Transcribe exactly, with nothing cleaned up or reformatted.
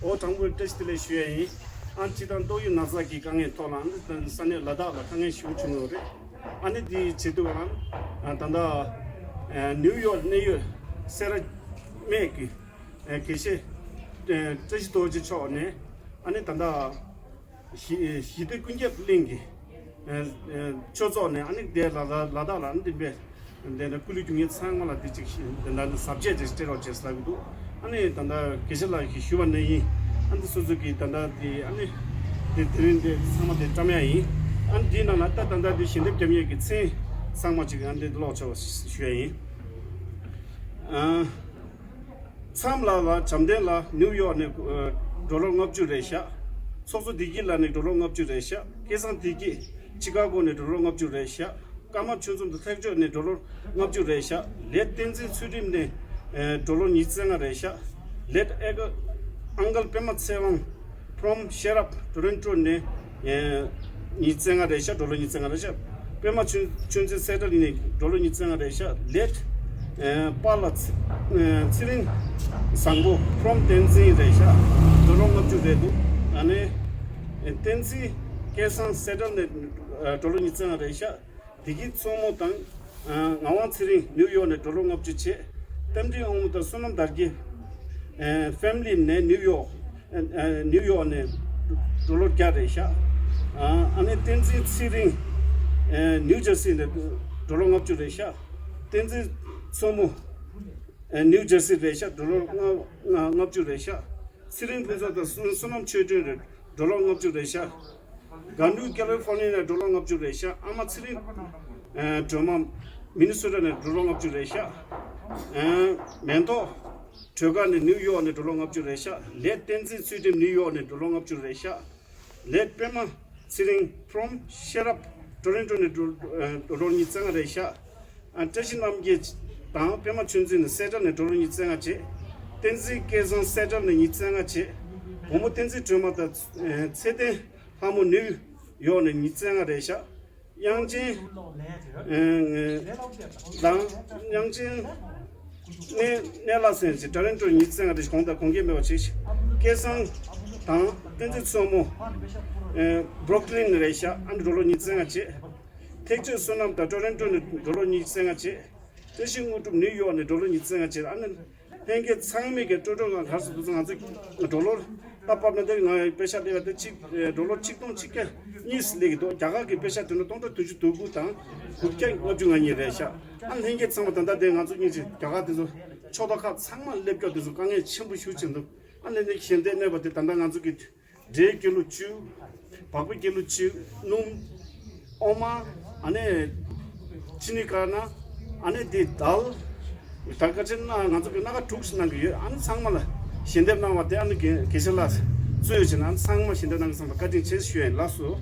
ཨོ་དྲང་པོ་བཀྲ་ཤིས་བདེ་ལེགས་ཞུ་ཡ་ཡིན། ཨ་ནི་སྤྱིར་བཏང་ཏོག་དབྱིབས་ན་ཚ་གི་དཀའ་ངལ་ཐོག་ལ་ཨ་ནི་ས་གནས་ལ་དྭགས་ལ་དཀའ་ངལ་ཞེ་པོ་བྱུང་ཡོད་རེད། ཨ་ནི་དེའི་ཆེད་དུ་ཨ་ད་ལྟ་ནིའུ་ཡོག་གནས་ཡུལ་སེ་ར་སྨད་ཀྱི་དགེ་བཤེས་བཀྲ་ཤིས་རྡོ་རྗེ་མཆོག་ནས་ཨ་ནི་ད་ལྟ་ཞི་ཞི་བདེ་ཀུན་ཁྱབ་གླིང་གི་ཆོས་ཚོགས་ནས་ཨ་ནི་དེ་ལ་ལ་ལ་དྭགས་ལ་ཨ་ནི་དེ་འབད། དེ་ནས་སྐུ་ལུས་རྒྱུ་ངེས་ཚང་མ་ལ་དེ་གཅིག་ཞིག་དེ་འདྲ་ནི་ཟབ་ཆས་དེ་སྤྲད་རོགས་བྱེད་ཟེར་གི་འདུག་ཨ་ནི་ད་ལྟ་དགེ་བཤེས་ལགས་ཀྱིས་ཞུས་པ་ནང་བཞིན་ཨ་ནི་སོ་སོ་གི་ད་ལྟ་དེ་ཨ་ནི་དེ་དེ་རིང་དེ་ཚང་མ་དེ་བཀྲམ་ཡ་ཡིན། ཨ་ནི་དེའི་ནང་ལ་ད་ད་ལྟ་དེ་ཞལ་འདེབས་རྒྱབ་མཁན་གྱི་མཚན་ཚང་མ་ཅིག་ཨ་ནི་ཀློག་ཆོག་ཞུ་ཡ་ཡིན། ཨ། མཚམས་ལགས་ལ་བྱམས་ལྡན་ལགས་ནིའུ་ཡོག་ནས་ཨ་ཌོ་ལར་ལྔ་བཅུ་རེད་ཤག་ཚོགས་གཙོ་བདེ་སྐྱིད་ལགས་ནས་ཌོ་ལར་ལྔ་བཅུ་རེད་ཤག་སྐལ་བཟང་བདེ་སྐྱིད་ཅི་ཀ་གོ་ནས་ཌོ་ལར་ལྔ་བཅུ་རེད་ཤག་ཀརྨ་ཆོས་འཛོམས་དང་ཐེག་མཆོག་ནས་ཌོ་ལར་ལྔ་བཅུ་རེད་ཤག་ལེད་བསྟན་འཛིན་ཚུལ་ཁྲིམས་ནས་ཨ་ཌོ་ལར་ཉི་ཤུ་རྩ་ལྔ་རེད་ཤག་ལེད་ཨེ་ཀ་ཨང་ཀལ་པད་མ་ཚེ་དབང་ཕོ་རོམ་ཤེས་རབ་ཊོ་རེན་ཊོ་ནས་ཨ་ཉི་ཤུ་རྩ་ལྔ་རེད་ཤག་ཌོ་ལར་ཉི་ཤུ་རྩ་ལྔ་རེད་ཤག་པད་མ་ཆོས་ཆོས་འཛིན་སེ་ཊལ་ནས་ཌོ་ལར་ཉི་ཤུ་རྩ་ལྔ་རེད་ཤག་ལེད་ཨ་པཱ་ལགས་ཚེ་ཨ་ཚེ་རིང་བཟང་པོ་ཕོ་རོམ་བསྟན་འཛིན་རེད་ཤག་ཌོ་ལར་ལྔ་བཅུ་རེད་འདུག་ཨ་ནི་ཨ་བསྟན་འཛིན་སྐལ་བཟང་སེ་ཊལ་ནས་ཨ་ཌོ་ལར་ཉི་ཤུ་རྩ་ལྔ་རེད་ཤག་བདེ་སྐྱིད་མཚོ་མོ་དང་། ཨ་ངག་དབང་ཚེ་རིང་ནིའུ་ཡོག་ནས་ཌོ་ལར་ལྔ་བཅུ་བྱས། རྟ་མགྲིན་དབང་མོ་དང་བསོད་ནམས་དར་རྒྱས། ཨ་ཕེ་མི་ལི་ནས་ནིའུ་ཡོག་ཨ་ནིའུ་ཡོག་ནས་ཌོ་ལར་བརྒྱ་རེད་ཤག་ཨ་ཨ་ནི་བསྟན་འཛིན་ཚེ་རིང་ཨ་ནིའུ་ཇར་སི་ནས་ཌོ་ལར་ལྔ་བཅུ་རེད་ཤག་བསྟན་འཛིན་མཚོ་མོ་ཨ་ནིའུ་ཇར་སི་རེད་ཤག་ཌོ་ལར་ལྔ་ལྔ་ལྔ་བཅུ་རེད་ཤག་ཚེ་རིང་ཕུན་ཚོགས་དང་བསོད་བསོད་ནམས་ཆོས་སྒྲོན་རེད་ཌོ་ལར་ལྔ་བཅུ་རེད་ཤག་དགའ་འབྲུག་ཀ་ལི་ཧྥོར་ནི་ཡ་ནས་ཌོ་ལར་ལྔ་བཅུ་རེད་ཤག་ཨ་མ་ཚེ་རིང་ཨ་སྒྲོལ་མ་མི་ནི་སོ་ཊ་ནས་ཌོ་ལར་ལྔ་བཅུ་རེད་ཤག་ཨ་མེ་ཏོག་བྲོས་དཀར་ནས་ནིའུ་ཡོག་ནས་ཌོ་ལར་ལྔ་བཅུ་རེད་ཤག་ལེད་བསྟན་འཛིན་ཚུལ་ཁྲིམས་ནིའུ་ཡོག་ནས་ཌོ་ལར་ལྔ་བཅུ་རེད་ཤག་ལེད་པད་མ་ཚེ་རིང་ཕོ་རོམ་ཤེས་རབ་ཊོ་རེན་ཊོ་ནས་ཌོ་ཨ་ཌོ་ལར་ཉི་ཤུ་རྩ་ལྔ་རེད་ཤག་ཨ་བཀྲ་ཤིས་རྣམ་རྒྱལ་དང་པད་མ་ཆོས་འཛིན་ནས་སེ་ཊལ་ནས་ཌོ་ལར་ཉི་ཤུ་རྩ་ལྔ་བྱས། བསྟན་འཛིན་སྐལ་བཟང་སེ་ཊལ་ནས་ཉི་ཤུ་རྩ་ལྔ་བྱས། བུ་མོ་བསྟན་འཛིན་སྒྲོལ་མ་དང་ཨ་ཚེ་བརྟན་ལྷ་མོ་ནིའུ་ཡོག་ནས་ཉི་ཤུ་རྩ་ལྔ་རེད་ཤག་དབྱངས་ཅན་ཨ་དང་དབྱངས་ཅན་གནས་གནས་ལ་སེང་ཞེས་ཊོ་རེན་ཊོ་ཉི་ཤུ་རྩ་ལྔ་རེད་ཤག་གོང་དང་གོང་ཁེ་མེད་པ་བྱས་ཤིང་། སྐལ་བཟང་དང་བསྟན་འཛིན་མཚོ་མོ་ཨ་སྦྲུག་ལིན་རེད་ཤག་ཨ་ནི་ཌོ་ལར་ཉི་ཤུ་རྩ་ལྔ་བྱས། ཐེག་མཆོག་བསོད་ནམས་དང་ཊོ་རེན་ཊོ་ནས་ཌོ་ལར་ཉི་ཤུ་རྩ་ལྔ་བྱས། བཀྲ་ཤིས་དངོས་གྲུབ་ནིའུ་ཡོག་ནས་ཌོ་ལར་ཉི་ཤུ་རྩ་ལྔ་བྱས། ཨ་ནི་ལྷན་རྒྱས་ཚང་མས་ཀྱི་སྤྲོ་སྤྲོ་ངང་གར་སོང་དུས་ཚོད་ང་ཚོ་ཌོ་ལར་ད་བབས་ན་དེ་ང་པེ་ཤག་སླེབས་པ་དེ་གཅིག་ཌོ་ལར་ཆིག་སྟོང་ཆིག་བརྒྱ་གཉིས་སླེབས་ཀྱི་འདུག་རྒྱ་གར་གྱི་པེ་ཤག་དེ་ནི་སྟོང་ཕྲག་བདུན་ཅུ་དོན་དགུ་དང་དགུ་བརྒྱ་ལྔ་བཅུ་ང་གཉིས་རེད་ཤག་ཨ་ལྷན་རྒྱས་ཚང་མ་ད་ལྟ་དེ་ང་ཚོ་གཉིས་ཀྱི་རྒྱ་གར་དེ་ཚོ་ཕྱོགས་མཐའ་ཁག་ཚང་མ་སླེབས་སྐབས་དེ་ཚོ་དཀའ་ངལ་ཆེན་པོ་ཞེ་པོ་ཅིག་འདུག་ཨ་ནི་ནི་ཞལ་འདེབས་གནང་བ་དེ་ད་ལྟ་ང་ཚོ་གི་འབྲས་ཀི་ལོ་བཅུ། བག་ཕེབས་ཀི་ལོ་བཅུ། སྣུམ། འོ་མ། ཨ་ནི་ཅི་ནི་ཀ་ན། ཨ་ནི་དེ་དལ། ད་བཀའ་དྲིན་ན་ང་ཚོ་གི་སྣ་ཁ་དྲུག་གནང་གི་ཡོད། ཨ་ནི་ཚང་མ་ལ་ཞལ་འདེབས་གནང་བ་དེ་ཨ་ནི་དགེ་དགེ་བཤེས་ལགས་གཙོས་ཡོད་ཕྱིན་ཨ་ནི་ཚང་མ་ཞལ་འདེབས་གནང་གི་ཚང་མ་བཀའ་དྲིན་ཆེ་ཞུ་ཡ་ཡིན། ལགས་སོ།